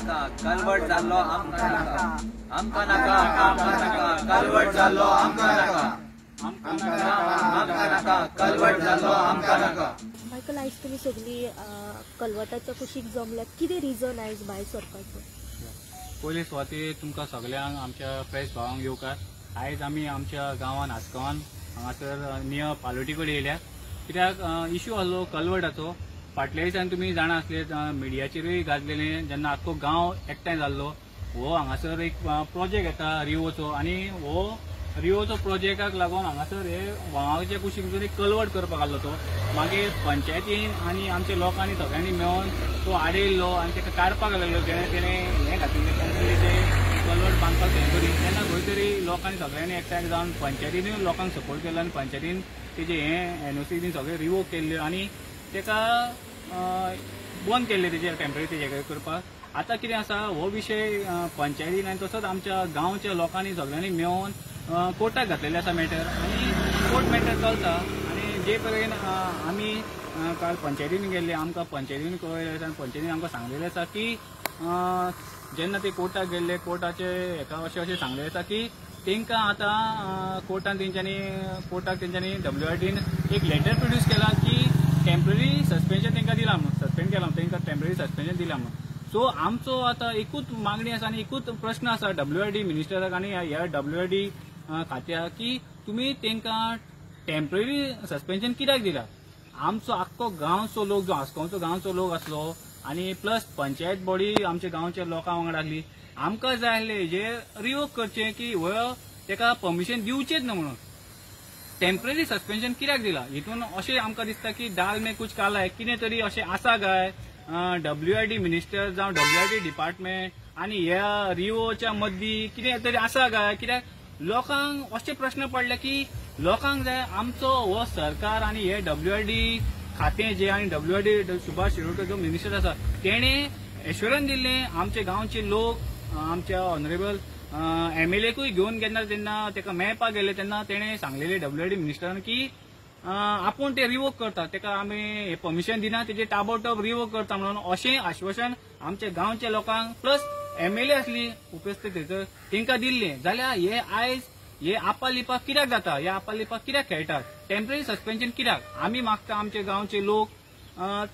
नाका, कलवट जाल्लो आमकां नाका, आमकां नाका, आमकां नाका, कलवट जाल्लो आमकां नाका, आमकां नाका, आमकां नाका, कलवट जाल्लो आमकां नाका. मायकल, आयज तुमी सगळी कलवटाच्या कुशीक जमल्या, कितें रिजन आयज भायर सरपाचो? पयले सुवातेर तुमकां सगल्यांक आमच्या प्रेस भावांक येवकार. आयज आमी आमच्या गांवान आसगांवान हांगासर नियर पालोटी कडेन येयल्या, कित्याक इश्यू आसलो कलवटाचो. फाटल्या दिसान तुमी जाणा आसले, मिडियाचेरूय गाजलेले, जेन्ना आख्खो गांव एकठांय जाल्लो. हो हांगासर एक प्रोजेक्ट येता रिओचो, आनी हो रिओचो प्रोजेक्टाक लागून हांगासर हे व्हांवाच्या कुशीक एक कलवट करपाक आसलो तो. मागीर पंचायतीन आनी आमच्या लोकांनी सगळ्यांनी मेळोन तो आडयल्लो आनी ताका काडपाक लागलो. तेणें हें घातिल्लें कॉन्क्रिटीचें कलवट बांदपाक हें करी. तेन्ना खंय तरी लोकांनी सगळ्यांनी एकठांय जावन पंचायतीनूय लोकांक सपोर्ट केलो आनी पंचायतीन तेजें हें एनओसी बीन सगळें रिवोक केल्ल्यो आनी ताका बंद केल्लें तेजेर टेम्पररी तेजें करपाक. आतां कितें आसा, हो विशय पंचायतीन आनी तसोच आमच्या गांवच्या लोकांनी सगळ्यांनी मेळोन कोर्टाक घातलेलें आसा मॅटर, आनी कोर्ट मॅटर चलता. आनी जे परेन आमी काल पंचायतीन गेल्ले, आमकां पंचायतीन कळयलें आसा आनी पंचायतीन आमकां सांगलेलें आसा की जेन्ना ते कोर्टाक गेल्ले, कोर्टाचे हेका अशें अशें सांगलेलें आसा की तांकां आतां कोर्टान तेंच्यांनी कोर्टाक तेंच्यांनी डब्ल्यूआरडीन एक लेटर प्रोड्यूस केला की टेम्पररी सस्पेन्शन तांकां दिलां म्हणून, सस्पेंड केलां तांकां, टेम्पररी सस्पेन्शन दिलां म्हणून. सो आमचो आतां एकूच मागणी आसा आनी एकूच प्रश्न आसा डब्ल्यूआरडी मिनिस्टराक आनी ह्या डब्ल्यूआरडी खात्याक की तुमी तांकां टेम्पररी सस्पेन्शन कित्याक दिलां? आमचो आख्खो गांवचो लोक जो आसगांवचो गांवचो लोक आसलो आनी प्लस पंचायत बॉडी आमच्या गांवच्या लोकां वांगडा आसली, आमकां जाय आसलें जे रिवोक करचें की हो ताका परमिशन दिवचेच न्हू म्हणून. टेम्पररी सस्पेन्शन कित्याक दिलां? हितून अशें आमकां दिसता की दाल में कुछ काला है, कितें तरी अशें आसा काय डब्ल्यूआरडी मिनिस्टर जावं डब्ल्यूआरडी डिपार्टमेंट आनी ह्या रिओच्या मदीं कितें तरी आसा काय? कित्याक लोकांक अशे प्रश्न पडले की लोकांक जाय आमचो हो सरकार आनी हे डब्ल्यूआरडी खातें जे आनी डब्ल्यूआरडी सुभाष शिरोडकर जो मिनिस्टर आसा तेणें एश्योरन्स दिल्लें आमचे गांवचे लोक आमच्या ऑनरेबल एमएलएकूय घेवन गेन्ना तेन्ना ताका मेळपाक गेले तेन्ना तेणें सांगलेलें डब्ल्यूआरडी मिनिस्टरान की आपूण ते रिवोक करता, ताका आमी परमिशन दिना, तेजे ताबडतोब रिवोक करता म्हणून अशें आश्वासन आमच्या गांवच्या लोकांक प्लस एमएलए आसली उपस्थित थंयसर तांकां दिल्लें. जाल्यार हे आयज हे आपालिपा कित्याक जाता, हे आपालिपा कित्याक खेळटात? टेम्पररी सस्पेन्शन कित्याक? आमी मागता आमचे गांवचे लोक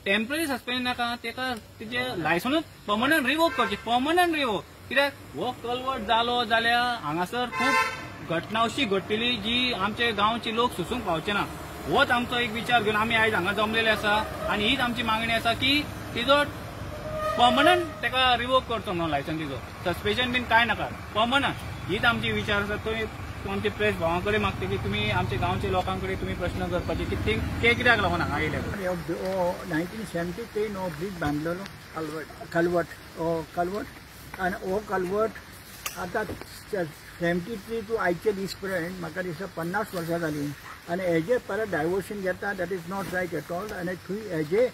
टेम्पररी सस्पेन्शन नाका, ताका तेजें लायसनूच पर्मनंट रिवोक करचें, पर्मनंट रिवोक. कित्याक हो कलवट जालो जाल्यार हांगासर खूब घटना अशी घडटली जी आमचे गांवचे लोक सोसूंक पावचे ना. होच आमचो एक विचार घेवन आमी आयज हांगा जमलेले आसा आनी हीच आमची मागणी आसा की तिजो पर्मनंट ताका रिवोक करचो म्हणून लायसन तिजो, सस्पेन्शन बीन कांय नाका, पर्मनंट. हीच आमची विचार आसा. तो आमचे प्रेस भावां कडेन मागता की तुमी आमच्या गांवच्या लोकां कडेन तुमी प्रश्न करपाचे की ते कित्याक लागून हांगा येयले. 1973 हो ब्रीज बांदलेलो कलवट, हो कलवट, आनी हो कलवट आतां 73 टू आयचे दीस पर्यंत म्हाका दिसता 50 वर्सां जालीं आनी हेजे परत डायवर्शन घेता, that is not right at all. आनी थंय हेजे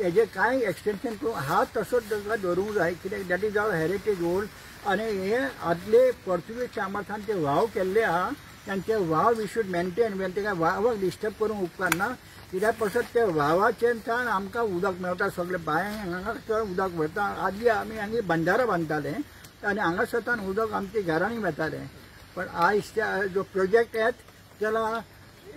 हेजे कांय एक्सटेंशन करूं हा तसोच ताका दवरूंक जाय, कित्याक that is our heritage old. आनी हे आदले पोर्तुगीज टायमार ते व्हाव केल्ले आहा आनी ते व्हाव we should maintain, ताका व्हावाक डिस्टर्ब करूंक उपकारना, कित्याक पासत ते व्हावाचेर आमकां उदक मेळटा, सगळे बांय हांगा चड उदक व्हरता. आदली आमी हांगा बंदारा बांदताले आनी हांगा स्वतान उदक आमच्या घरांनी वेतालें, पण आयज त्या जो प्रोजेक्ट येत त्याला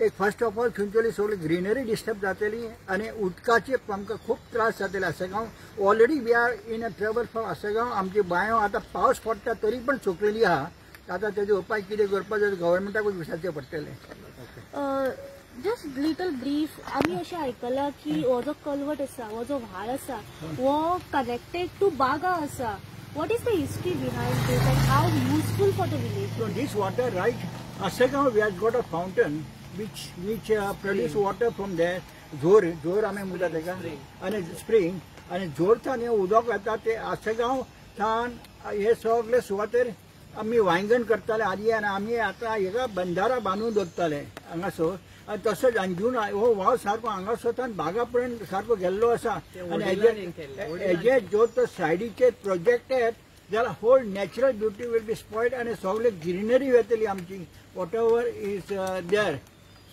एक फर्स्ट ऑफ ऑल थंयसरली सगळी ग्रिनरी डिस्टर्ब जातली आनी उदकाचे आमकां खूब त्रास जातले. Assagao already we are in a trouble from Assagao. आमची बांयो आतां पावस पडटा तरी पण सुकलेली आहा, आतां तेजे उपाय कितें करपाक जाय गव्हर्मेंटाकूच विचारचें पडटलें. जस्ट लिटल ब्रीफ, आमी अशें आयकलां की हो जो कलवट आसा, हो जो व्हाळ आसा, हो कनेक्टेड टू बागा आसा. What is the history behind this and how useful for the village? So this water, right, Assagao we have got a fountain which produce water from there. झोर झोर आमी म्हणटा तेका, आनी स्प्रींग, आनी झोरच्यान हें उदक येता ते आसगांव थावन हे सगळे सुवातेर आमी वांयगण करताले आदी, आनी आमी आतां हेका बंदारा बांदून दवरताले हांगासर. आनी तसोच अंजुना हो वाव सारको हांगासर बागा पर्यंत सारको गेल्लो आसा. आनी हेजे जो तो सायडीचे प्रोजेक्ट येत जाल्यार whole natural beauty will be spoiled आनी सगळे ग्रिनरी वेतली आमची, what ever is there.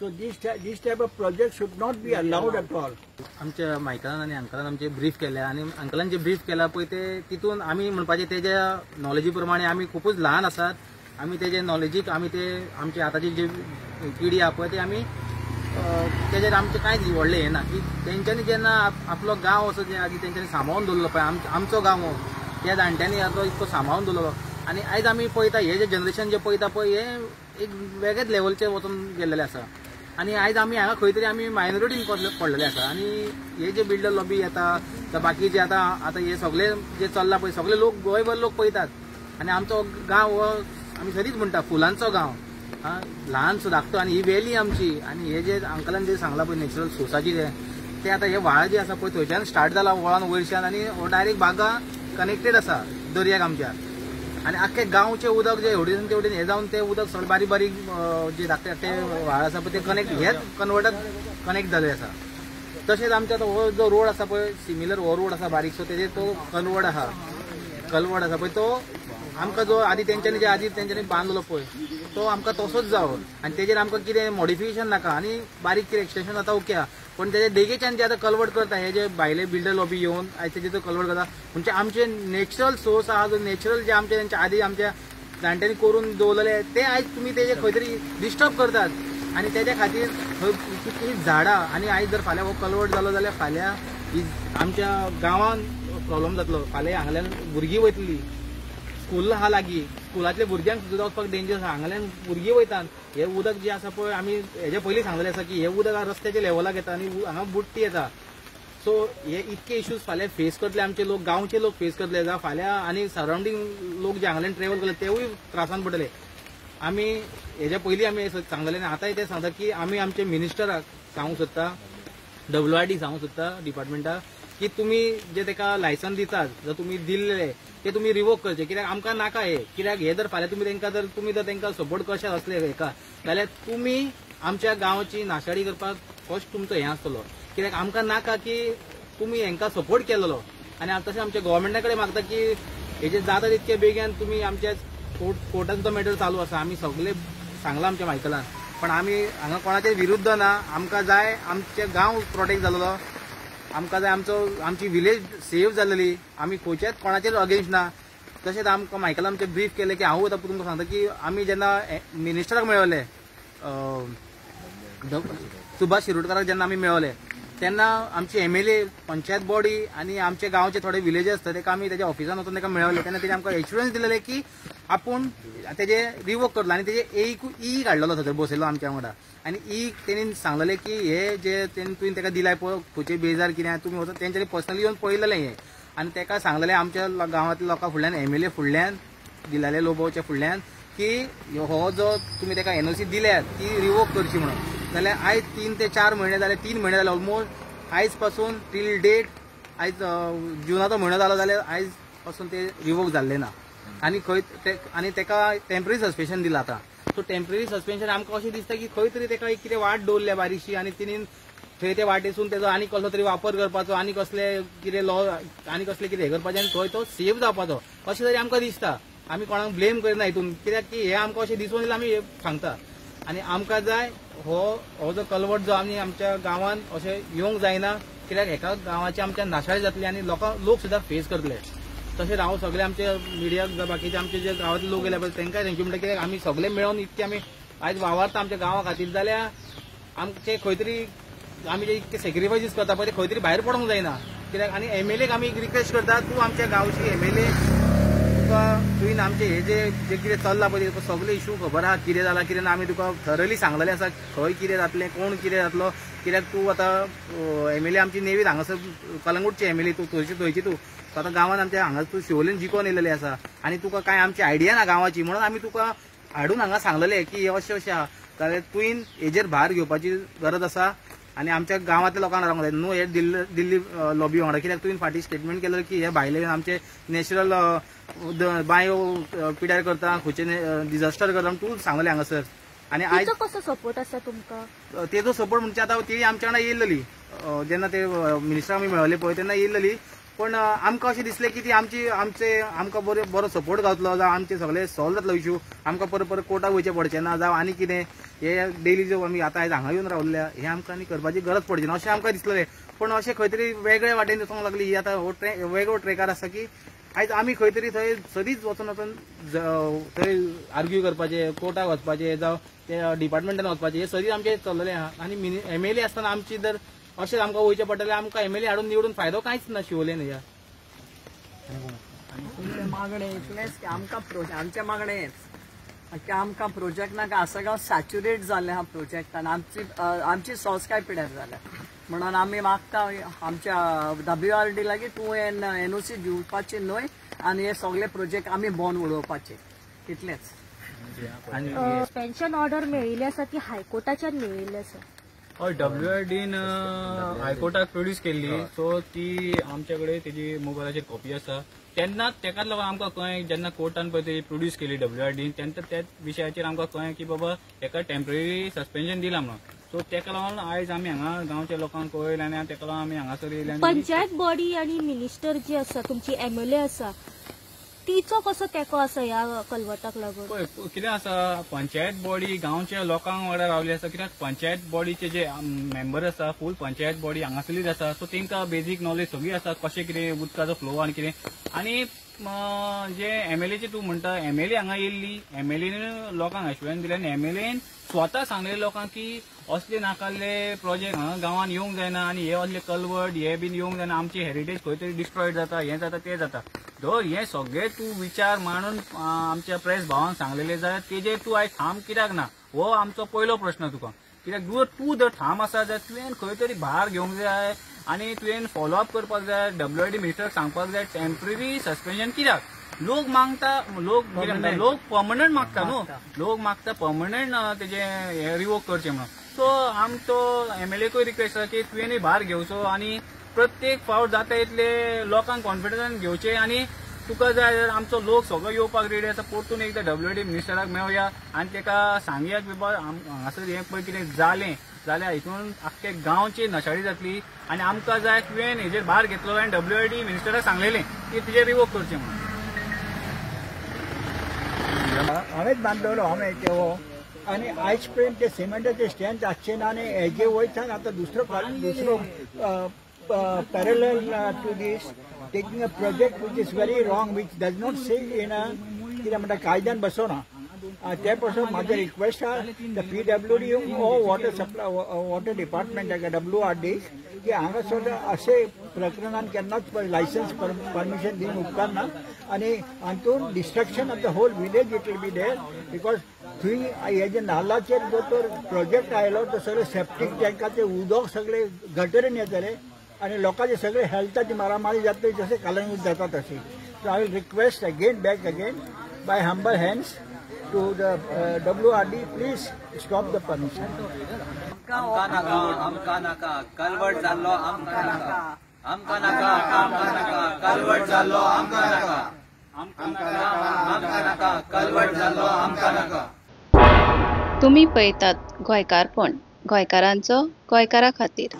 So this type of project should not be allowed at all. आमच्या मायकलान आनी अंकलान आमचे ब्रीफ केले आनी अंकलान जे ब्रीफ केला पळय ते तितून आमी म्हणपाचें तेज्या नॉलेजी प्रमाणे आमी खुबूच ल्हान आसात. आमी तेजे नॉलेजीक आमी ते आमचे आतांची जी पिढी आहा पळय ते आमी तेजेर आमचें कांयच व्हडलें हें ना की तेंच्यांनी जेन्ना आपलो गांव असो जे आदी तेंच्यांनी सांबाळून दवरलो पळय आमचो गांव हो त्या जाणट्यांनी आतां इतको सांबाळून दवरलो. आनी आयज आमी पळयता हे जे जनरेशन जे पळयता पळय हे एक वेगळेच लेवलचेर वचून गेल्लेले आसा. आनी आयज आमी हांगा खंय तरी आमी मायनॉरिटीन पडलेले आसा. आनी हे जे बिल्डर लॉबी येता बाकीचे आतां आतां हे सगळे जे चल्ला पळय सगळे लोक गोंयभर लोक पळयतात. आनी आमचो गांव हो आमी सदींच म्हणटा फुलांचो गांव, ल्हानसो धाकटो आनी ही वेली आमची. आनी हे जे अंकलान जे सांगला पळय नॅचरल सोर्साची जे ते आतां हे व्हाळ जे आसा पळय थंयच्यान स्टार्ट जाला व्हाळान वयरच्यान आनी हो डायरेक्ट बागा कनेक्टेड आसा दर्याक आमच्या. आनी आख्खे गांवचें उदक जे हेवटेन तेवटेन हें जावन तें उदक सगळें बारीक बारीक जे धाकटे धाकटे व्हाळ आसा पळय ते कनेक्ट हेच कन्वर्टाक कनेक्ट जाल्ले आसा. तशेंच आमच्या आतां हो जो रोड आसा पळय सिमिलर हो रोड आसा बारीकसो तेजेर तो कन्वर्ट आसा कलवड आसा पळय तो आमकां जो आदी तेंच्यांनी जे आदी तेंच्यांनी बांदलो पळय तो आमकां तसोच जावो आनी तेजेर आमकां कितें मॉडिफिकेशन नाका आनी बारीक कितें एक्सटेंशन जाता ओके आहा. पण तेजे देगेच्यान जे आतां कलवड करता हे जे भायले बिल्डर लॉबी येवन आयज तेजे कलवड करता म्हणजे आमचे नॅचरल सोर्स आहा जो नॅचरल जे आमचे तेंच्या आदी आमच्या जाणट्यांनी करून दवरलेले ते आयज तुमी तेजे खंय तरी डिस्टर्ब करतात. आनी तेज्या खातीर खंय कितलीं झाडां आनी आयज जर फाल्यां हो कलवड जालो जाल्यार फाल्यां आमच्या गांवान प्रॉब्लम जातलो. फाल्यां हांगल्यान भुरगीं वयतली स्कूल आहा लागीं स्कुलांतल्या भुरग्यांक सुद्दां वचपाक डेंजर आसा. हांगल्यान भुरगीं वयतात हें उदक जें आसा पळय आमी हेजे पयलीं सांगलेलें आसा की हें उदक रस्त्याच्या लेवलाक येता आनी हांगा बुडटी येता. सो हे इतके इश्यूज फाल्यां फेस करतले आमचे लोक, गांवचे लोक फेस करतले जावं फाल्यां आनी सरावंडींग लोक जे हांगल्यान ट्रेवल करतले तेवूय त्रासान पडटले. आमी हेज्या पयलीं आमी सांगलेलें आनी आतांय ते सांगता की आमी आमचे मिनिस्टराक सांगूंक सोदता, WRD सांगूंक सोदता डिपार्टमेंटाक की तुमी जे तेका लायसन्स दितात जर तुमी दिल्ले ते तुमी रिवोक करचे कित्याक आमकां नाका हे. कित्याक हे जर फाल्यां तुमी तेंकां जर तुमी जर तेंकां सपोर्ट कशे आसले हेका जाल्यार तुमी आमच्या गांवची नाशाडी करपाक फर्स्ट तुमचो हें आसतलो. कित्याक आमकां नाका की तुमी हेंकां सपोर्ट केलेलो. आनी तशें आमच्या गव्हर्मेंटा कडेन मागता की हेजे जाता तितके बेगीन तुमी आमच्या कोर्टान तो मॅटर चालू आसा आमी सगळे सांगलां आमच्या मायकलान, पण आमी हांगा कोणाचे विरुद्ध ना. आमकां जाय आमचे गांव प्रोटेक्ट जाल्लो, आमकां जाय आमचो आमची विलेज सेव जाल्ली, आमी खंयच्याच कोणाचेर अगेन्स्ट ना. तशेंच आमकां मायकलान आमचें ब्रीफ केलें की हांव आतां तुमकां सांगता की आमी जेन्ना मिनिस्टराक मेळवले सुभाष शिरोडकाराक जेन्ना आमी मेळवले तेन्ना आमची MLA panchayat body आनी आमचे गांवचे थोडे विलेजर्स आसता तेका आमी तेज्या ऑफिसान वचून तेका मेळवले तेन्ना तेणे आमकां एश्युरन्स दिलेले की आपूण तेजे रिवोक करलो आनी तेजे ई काडलेलो थंयसर बसयलो आमच्या वांगडा. आनी ई तेणी सांगलेले की हे जे तेणी तुवें तेका दिलाय पळय खंयचे बेजार कितें तुमी वचून तेंच्यांनी पर्सनली येवन पळयलेलें हें आनी तेका सांगलेलें आमच्या गांवांतल्या लोकां फुडल्यान MLA फुडल्यान दिलाले लोबोच्या फुडल्यान की हो जो तुमी तेका NOC दिल्या ती रिवोक करची म्हणून. जाल्यार आयज 3 ते 4 म्हयने जाले, 3 म्हयने जाले ऑलमोस्ट आयज पासून टील डेट आयज जुनाचो म्हयनो जालो जाल्यार आयज पासून ते रिवोक जाल्ले ना. आनी खंय आनी तेका टेम्पररी सस्पेन्शन दिलां आतां. सो टेम्पररी सस्पेन्शन आमकां अशें दिसता की खंय तरी तेका एक कितें वाट दवरल्या बारीकशी आनी तिणेन थंय ते वाटेसून तेजो आनी कसलो तरी वापर करपाचो आनी कसले कितें लॉ आनी कसले कितें हें करपाचें आनी थंय तो सेफ जावपाचो अशें तरी आमकां दिसता. आमी कोणाक ब्लेम करिना हितून कित्याक की हें आमकां अशें दिसून येयलें आमी सांगता. आनी आमकां जाय हो जो कलवट जो आमी आमच्या गांवांत अशें येवंक जायना कित्याक हेका गांवाची आमच्या नाशाडी जातली आनी लोक सुद्दां फेस करतले. तशेंच हांव सगळे आमचे मिडियाक बाकीचे आमचे जे गांवांतले लोक येयले पळय तेंकांय thank you म्हणटा कित्याक आमी सगळे मेळोन इतके आमी आयज वावरता आमच्या गांवा खातीर जाल्यार आमचे खंय तरी आमी जे इतके सेक्रिफायसीस करता पळय ते खंय तरी भायर पडोंक जायना कित्याक. आनी MLA आमी रिक्वेस्ट करता तूं आमच्या गांवची MLA तुका तुवें आमचे हे जे जे कितें चल्लां पळय तुका सगळे इशू खबर आहा कितें जालां कितें ना आमी तुका थरली सांगलेलें आसा खंय कितें जातलें कोण कितें जातलो कित्याक तूं आतां MLA आमची नेवीत हांगासर कलंगूटची MLA तूं थंयची तूं आतां गांवांत आमच्या हांगा तूं शिवोलेन जिखोन येयलेलें आसा आनी तुका कांय आमची आयडिया ना गांवाची म्हणून आमी तुका हाडून हांगा सांगलेलें की अशें अशें आहा जाल्यार तुवें हेजेर भार घेवपाची गरज आसा आनी आमच्या गांवांतल्या लोकांक रावंक जाय न्हू हे दिल्ली लॉबी वांगडा कित्याक तुवें फाटीं स्टेटमेंट केलें की हे भायले आमचे नॅचरल बांयो पिड्यार करता खंयचे डिजास्टर करता तूं सांगलें हांगासर. आनी आयज कसो सपोर्ट आसा तुमकां तेजो सपोर्ट म्हणजे आतां ती आमच्या वांगडा येयलेली जेन्ना ते मिनिस्टर आमी मेळवले पळय तेन्ना येयलेली पण आमकां अशें दिसलें की ती आमची आमचे आमकां बरो बरो सपोर्ट गावतलो जावं आमचे सगळे सॉल्व जातलो इशू, आमकां परत परत कोर्टाक वयचें पडचें ना जावं आनी कितें हे डेली जो आमी आतां आयज हांगा येवन रावल्या हें आमकां आनी करपाची गरज पडची ना अशें आमकां दिसलें. पण अशें खंय तरी वेगळे वाटेन वचोंक लागली ही आतां हो वेगळो ट्रेकार आसा की आयज आमी खंय तरी थंय सदींच वचून वचून थंय आर्ग्यू करपाचें, कोर्टाक वचपाचें जावं ते डिपार्टमेंटान वचपाचें, हें सदींच आमचें चल्लेलें आहा. आनी एमएलए आसतना आमची जर अशें आमकां वयचें पडटलें, आमकां एमएलए हाडून निवडून फायदो कांयच ना शिवोलेन ह्या. मागणें इतलेंच की आमकां आमचें मागणें हेंच की आमकां प्रोजेक्ट नाका. आसगांव सॅच्युरेट जाल्लें आहा प्रोजेक्टान, आमची आमची संस्काय पिड्यार जाल्या म्हणून आमी मागता आमच्या WRD लागीं तूं NOC दिवपाची न्हय आनी हे सगळे प्रोजेक्ट आमी बंद उडोवपाचे, इतलेंच. सस्पेन्शन ऑर्डर मेळिल्ली आसा ती हायकोर्टाच्यान मेळिल्ली आसा. हय, WRDन हायकोर्टाक प्रोड्यूस केल्ली, सो ती आमचे कडेन तेजी मोबायलाचेर कॉपी आसा. तेन्ना तेकाच लागून आमकां कळ्ळें जेन्ना कोर्टान पळय तेजी प्रोड्यूस केली WRDन तेन्ना त्या विशयाचेर आमकां कळ्ळें की बाबा हेका टेम्पररी सस्पेन्शन दिलां म्हणून. सो तेका लागून आयज आमी हांगा गांवच्या लोकांक कळयलें आनी तेका लागून आमी हांगासर येयले. पंचायत बॉडी आनी मिनिस्टर जी आसा तुमची MLA आसा तिचो कसो तेंको आसा ह्या कलवटाक लागून? पळय कितें आसा, पंचायत बॉडी गांवच्या लोकांक वांगडा रावली आसा, कित्याक पंचायत बॉडीचे जे मेंबर आसा फूल पंचायत बॉडी हांगासरलीच आसा, सो तांकां बेजीक नॉलेज सगळी आसा कशें कितें उदकाचो फ्लो आनी कितें. आनी जे MLAचे तूं म्हणटा, MLA हांगा येयल्ली, MLAन लोकांक एश्युरन्स दिलें आनी MLAन स्वता सांगलें लोकांक की असले नाकाल्ले प्रोजेक्ट हांगा गांवांत येवंक जायना आनी हे असले कलवट हे बीन येवंक जायना, आमची हेरिटेज खंय तरी डिस्ट्रॉयड जाता, हें जाता तें जाता. धर हे सगळे तूं विचार मांडून आमच्या प्रेस भावांक सांगलेले जाल्यार तेजेर तूं आयज ठाम कित्याक ना, हो आमचो पयलो प्रश्न तुका. कित्याक तूं जर ठाम आसा जाल्यार तुवें खंय तरी भार घेवंक जाय आनी तुवें फॉलोअप करपाक जाय, WRD मिनिस्टराक सांगपाक जाय टेम्पररी सस्पेन्शन कित्याक. लोक मागता, लोक कितें म्हणटा, लोक पर्मनंट मागता न्हू, लोक मागता पर्मनंट तेजें हें रिवोक करचें म्हणून. सो आमचो MLAकूय रिक्वेस्ट आसा की तुवेंय भार घेवचो आनी प्रत्येक फावट जाता इतले लोकांक कॉन्फिडन्सान घेवचें आनी तुका जाय जाल्यार आमचो लोक सगळो येवपाक रेडी आसा. परतून एकदां WRD मिनिस्टराक मेळया आनी ताका सांगया की बाबा हांगासर हें पळय कितें जालें जाल्यार हितून आख्खे गांवची नशाडी जातली आनी आमकां जाय तुवें हेजेर भार घेतलो आनी WRD मिनिस्टराक सांगलेलें की तुजें रिवोक करचें म्हणून. हांवेंच बांदलेलो हांवें ते हो आनी आयज पर्यंत ते सिमेंटाचे स्टँड आसचे ना आनी हेजे वयतान आतां दुसरो दुसरो parallel to this taking a project which is very wrong, which does not say in a कितें म्हणटा कायद्यान बसोना. ते पासून म्हाजें रिक्वेस्ट आहा the PWD or water supply water department WRD की हांगासर अशे प्रकरणान केन्नाच लायसन्स परमिशन दिवन उपकारना आनी हातून destruction of the whole village it will be there because थंय हे जे नाल्लाचेर जो तर प्रोजेक्ट आयलो तो सगळे सेप्टीक टँकाचे उदक सगळे गटरीन येतले आनी लोकांचे सगळे हेल्थाची मारामारी जातली जशें कालंगूट जाता तशी. So I will request again back again by humble hands to the WRD, please stop the permission. आमकां नाका, आमकां नाका, कलवट जाल्लो आमकां नाका, आमकां नाका, आमकां नाका, कलवट जाल्लो आमकां नाका, आमकां नाका, आमकां नाका, कलवट जाल्लो आमकां नाका. तुम्ही पळयतात गोंयकारपण, गोंयकारांचो गोंयकारा खातीर.